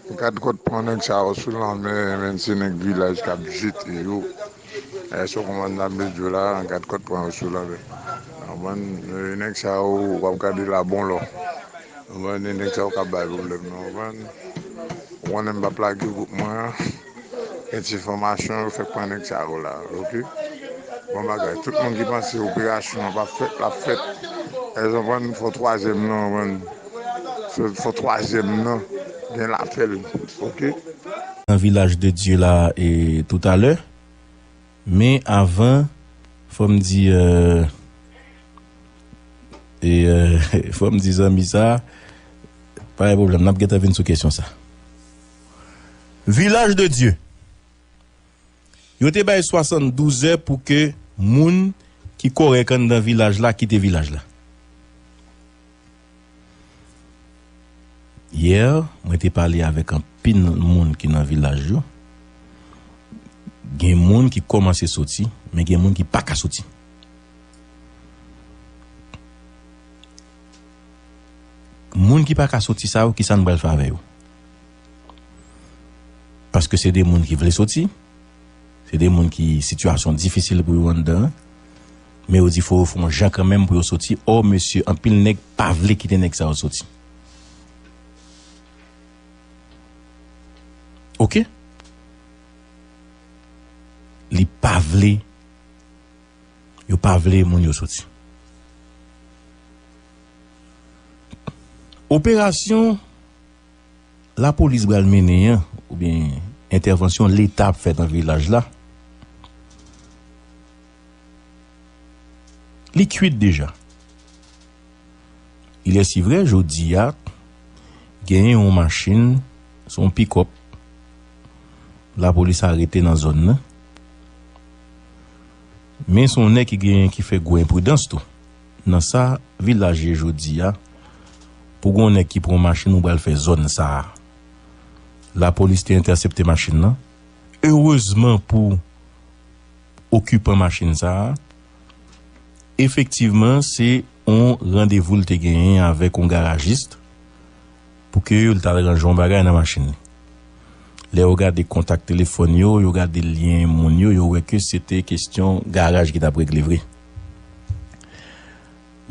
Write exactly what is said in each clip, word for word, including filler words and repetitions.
Gad kòt pran nèg sa yo sou lanmè, menm se nèg vilaj k ap jete yo. Èske w konprann sa m vle di w la? Gad kòt pran yo sou lanmè. Konprann? E, nèg sa yo, w ap gade la bon lò. Konprann? E nèg sa yo k ap bay pwoblèm nan, konprann? Ou konnen m p ap lage gwoup mwen an. Gen ti enfòmasyon yo fèk pran nèg sa yo la, oke? Bon bagay, tout moun ki panse operasyon an p ap fèt, l ap fèt. Èske w konprann? Fò twazyèm nan, konprann? Fò, fò twazyèm nan gen lapèl, oke? Nan Vilaj de Dye la, e, toutalè. Men avan, fò m di, e, e, e, fò m di zanmi sa, pa gen pwoblèm, n ap gentan vin sou kesyon sa. Vilaj de Dye. Yo te bay swasanndouz è pou ke moun ki kòrèk anndan vilaj la kite vilaj la. Yè, mwen te pale avèk anpil moun ki nan vilaj yo. Gen moun ki kòmanse soti, men gen moun ki pa ka soti. Moun ki pa ka soti sa yo, kisa n pral fè avè yo? Paske se de moun ki vle soti, se de moun ki sitiyasyon difisil pou yo anndan an, men yo di fò yo fè yon jan kanmenm pou yo soti. Ò, mesye, anpil nèg pa vle kite nèg sa yo soti. Oke? Li pa vle, yo pa vle moun yo soti. Operasyon lapolis pral mennen an, oubyen entèvansyon Leta ap fè nan vilaj la, li kwit deja. Il est si vrai, jodi a, genyen yon machin, se yon pikòp, lapolis arete nan zòn nan. Men se yon nèg ki genyen ki fè gwo enpridans tou. Nan sa vilaj ye jodi a, pou gon nèg ki pran yon machin, ou pral fè zòn sa a. Lapolis te entèsepte machin nan. Erezman pou okipan machin sa a, efektivman, se yon randevou l te genyen avèk yon garajis pou ke l t al ranje yon bagay nan machin li. Lè yo gade kontak telefòn yo, yo gade lyen moun yo, yo wè ke se te kesyon garaj ki t ap regle vre.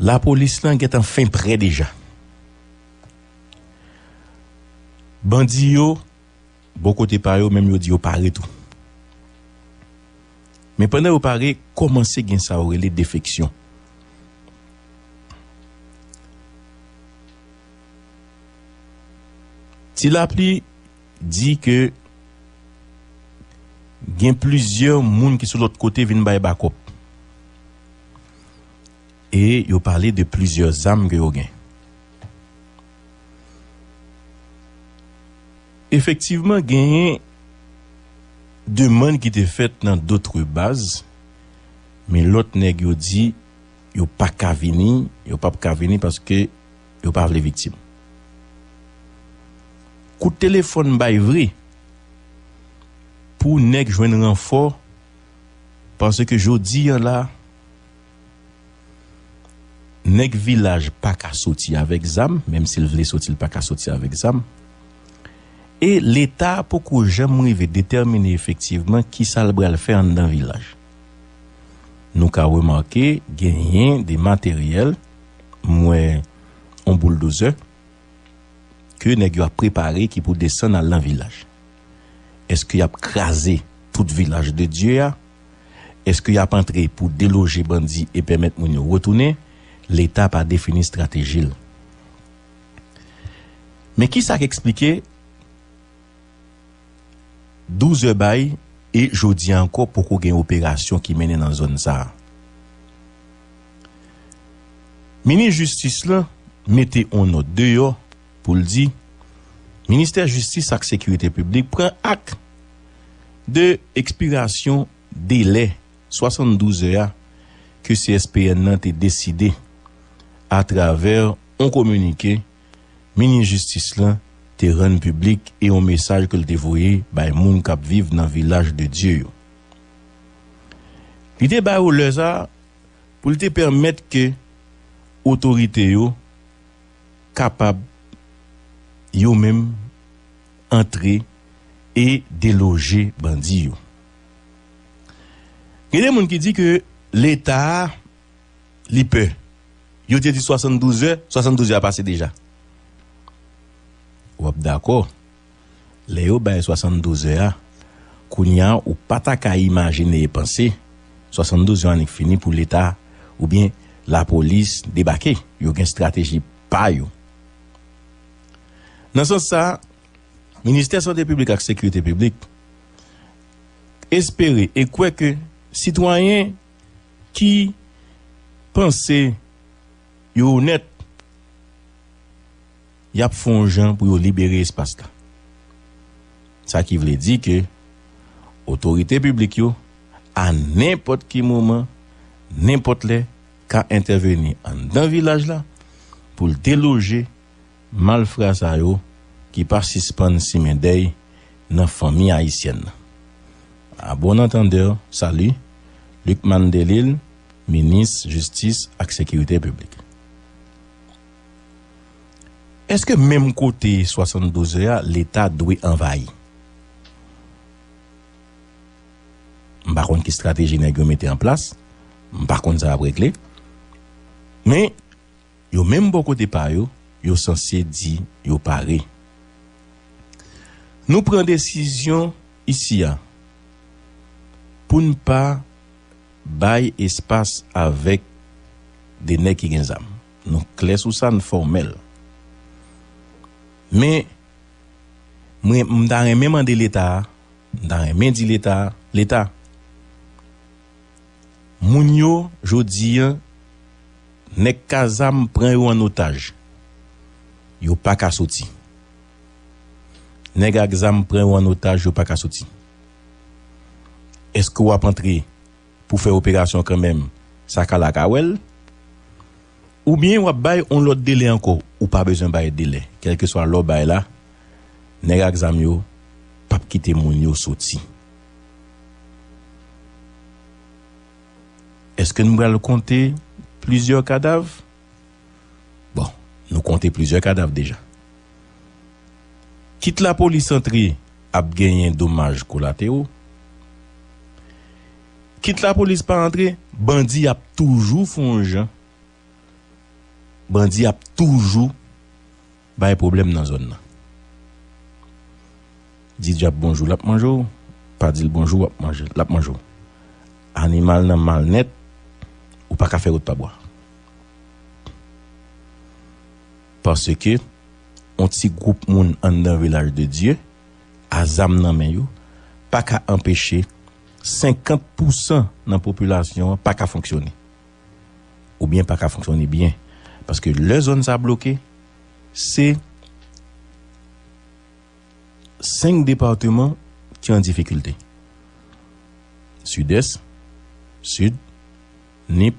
Lapolis lan gentan fen prè deja. Bandi yo, bò kote pa yo, menm yo di yo pare tou. Men pandan yo pare, kòmanse gen sa yo rele defeksyon. Ti Lapli di ke gen plizyè moun ki sou lòt kote vin bay bakòp. E yo pale de plizyè zam ke yo gen. Efektivman, genyen demann ki te fèt nan dotre baz, men lòt nèg yo di yo pa ka vini, yo p ap ka vini paske yo pa vle viktim. Kout telefòn bay vre pou nèg jwenn ranfò, paske jodi a la, nèg vilaj pa ka soti avèk zam, menm si l vle soti, l pa ka soti avèk zam. E Leta poko janm rive detèmine efektivman kisa l pral fè anndan vilaj. Nou ka remake genyen de materyèl, m wè yon bouldozè, ke nèg yo ap prepare ki pou desann al nan vilaj. Èske y ap kraze tout vilaj de Dye a? Èske y ap antre pou deloje bandi e pèmèt moun yo retounen? Leta pa defini estrateji l. Men kisa k eksplike douz è bay e jodi a ankò poko gen operasyon ki mennen nan zòn sa a? Minis jistis lan mete yon nòt deyò pou l di Ministè Jistis ak Sekirite Piblik pran ak de ekspirasyon delè swasanndouz è a ke C S P N nan te deside atravè yon kominike minis jistis lan te rann piblik e yon mesaj ke l te voye bay moun k ap viv nan Vilaj de Dye yo. Li te ba yo lè sa a pou l te pèmèt ke otorite yo kapab yo menm antre e deloje bandi yo. Gen de moun ki di ke Leta a, li pè. Yo te di swasanndouz è, swasanndouz è a pase deja. W ap dakò. Lè yo bay swasanndouz è a, kounye a ou pa ta ka imajine e panse swasanndouz è annik fini pou Leta oubyen lapolis debake. Yo gen estrateji pa yo. Nan sans sa, Ministè Sante Piblik ak Sekirite Piblik espere e kwè ke sitwayen ki panse yo onèt, y ap fè yon jan pou yo libere espas la. Sa ki vle di ke otorite piblik yo, a nenpòt ki moman, nenpòt lè, ka entèveni anndan vilaj la pou l deloje malfra sa yo ki pa sispann simen dèy nan fanmi ayisyèn nan. A bon antandè, sali, Lucmane Delille, minis jistis ak sekirite piblik. Èske menm kote swasanndouz è a, Leta dwe anvayi? M pa konn ki estrateji nèg yo mete an plas, m pa konn sa y ap regle. Men, yo menm bò kote pa yo, yo sanse di yo pare. Nou pran desizyon isi a pou n pa bay espas avèk de nèg ki gen zam. Nou klè sou sa, n fòmèl. Men, mwen, m ta renmen mande Leta a, m ta renmen di Leta a, Leta, moun yo, jodi a, nèg ka zam pran yo an otaj. Yo pa ka soti. Nèg ak zam pran yo an otaj, yo pa ka soti. Èske w ap antre pou fè operasyon kanmenm, sa ka la ka wè l? Oubyen w ap bay yon lòt delè ankò, ou pa bezwen bay delè. Kèlkeswa lè w bay la, nèg ak zam yo p ap kite moun yo soti. Èske n pral konte plizyè kadav? Bon, nou konte plizyè kadav deja. Kit lapolis antre, ap genyen domaj kolatero. Kit lapolis pa antre, bandi ap toujou fè yon jan. Bandi ap toujou bay pwoblèm nan zòn nan. Di dyab bonjou, l ap manje w. Pa di l bonjou, w ap manje, l ap manje w. Animal nan mal nèt, ou pa ka fè wout pa bwa. Paske yon ti gwoup moun anndan Vilaj de Dye, a zam nan men yo, pa ka anpeche senkant pousan nan popilasyon an pa ka fonksyone. Oubyen pa ka fonksyone byen. Paske lè zòn sa bloke, se senk depatman ki an difikilte. Sidès, Sid, Nip,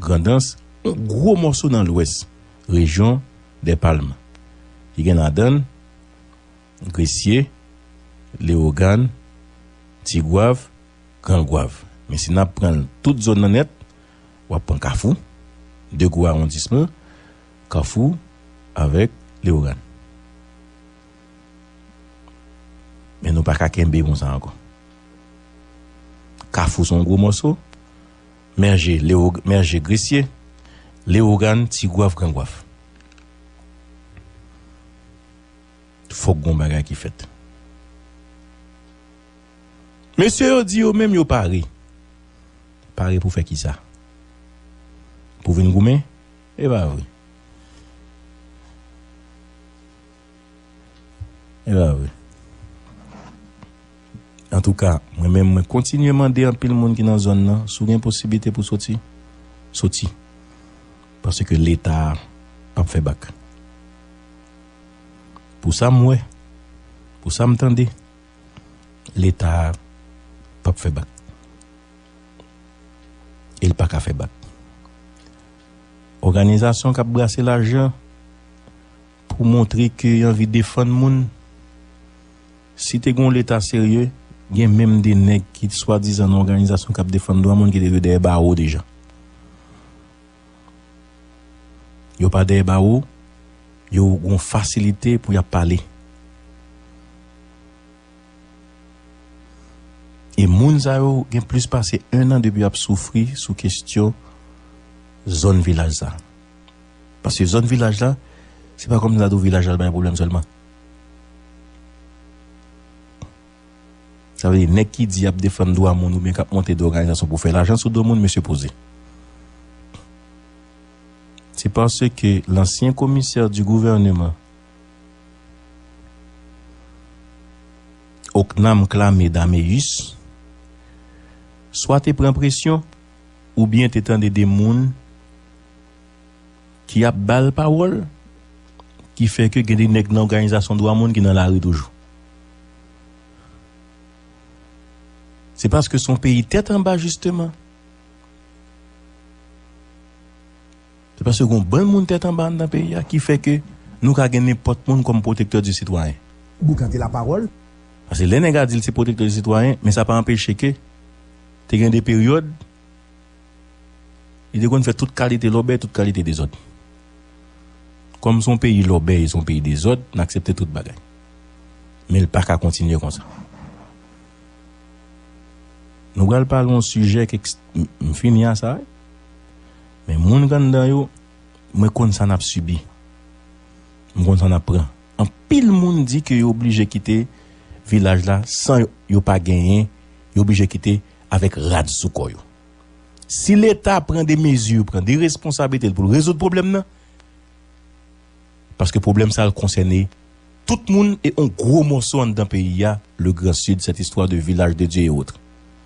Grandans, yon gwo mòso nan Lwès, rejyon dè Palm, ki gen ladan l Gresye, Lewogàn, Tigwav, Grangwav. Men si n ap pran tout zòn nan nèt, w ap pran Kafou, de gwo awondisman, Kafou avèk Lewogàn. Men nou pa ka kenbe konsa ankò. Kafou se yon gwo mòso, mèje Lewo-, mèje Gresye, Lewogàn, Tigwav, Grangwav. Fòk gon bagay ki fèt. Mesye yo di yo menm yo pare. Pare pou fè kisa? Pou vin goumen? E pa vre. E pa vre. Antouka, mwen menm, mwen kontinye mande anpil moun ki nan zòn nan, si w gen posiblite pou soti, soti. Paske Leta a p ap fè bak. Pou sa m wè, pou sa m tande, Leta a p ap fè bak. E l pa ka fè bak. Òganizasyon k ap brase lajan pou montre ke y anvi defann moun, si te gen yon Leta serye, gen menm de nèg ki swadizan nan òganizasyon k ap defann dwa moun ki te dwe dèyè bawo deja. Yo pa dèyè bawo, yo gen yon fasilite pou y ap pale. Moun sa yo gen plis pase en an depi y ap soufri sou kesyon zòn vilaj sa. Paske zòn vilaj la, se pa kòm si ta di w vilaj la bay pwoblèm sèlman. Sa vle di, nèg ki di y ap defann dwa moun oubyen k ap monte de òganizasyon pou fè lajan sou do moun, mesye poze. Se paske lansyen komisè di gouvèneman, Ocnam Clamé Daméus, swa te pran presyon, oubyen te tande de moun ki ap ba l pawòl, ki fè ke gen de nèg nan òganizasyon dwa moun ki nan lari toujou. Se paske se yon peyi tèt anba, jisteman. Se paske gen yon bann moun tèt anba anndan peyi a ki fè ke nou ka gen nenpòt moun kòm pwotektè di sitwayen. Boukante lapawòl. Paske lè nèg a di l se pwotektè di sitwayen, men sa pa anpeche ke te gen de peryòd, li te konn fè tout kalite lòbèy, tout kalite dezòd. Kòm se yon peyi lòbèy, se yon peyi dezòd, n aksepte tout bagay. Men l pa ka kontinye konsa. Nou pral pale yon sijè ki eks-, m, m fini a sa, wi. Men moun k anndan yo, mwen konn sa n ap sibi. M konn sa n ap pran. Anpil moun di ke yo oblije kite vilaj la san yo, yo pa genyen, yo oblije kite avèk rad sou kò yo. Si Leta pran de mezi, pran de responsablite l pou l rezoud pwoblèm nan, paske pwoblèm sa a konsène tout moun e yon gwo mòso anndan peyi a, le Grand Sud, cette histoire de village de Dieu et autres.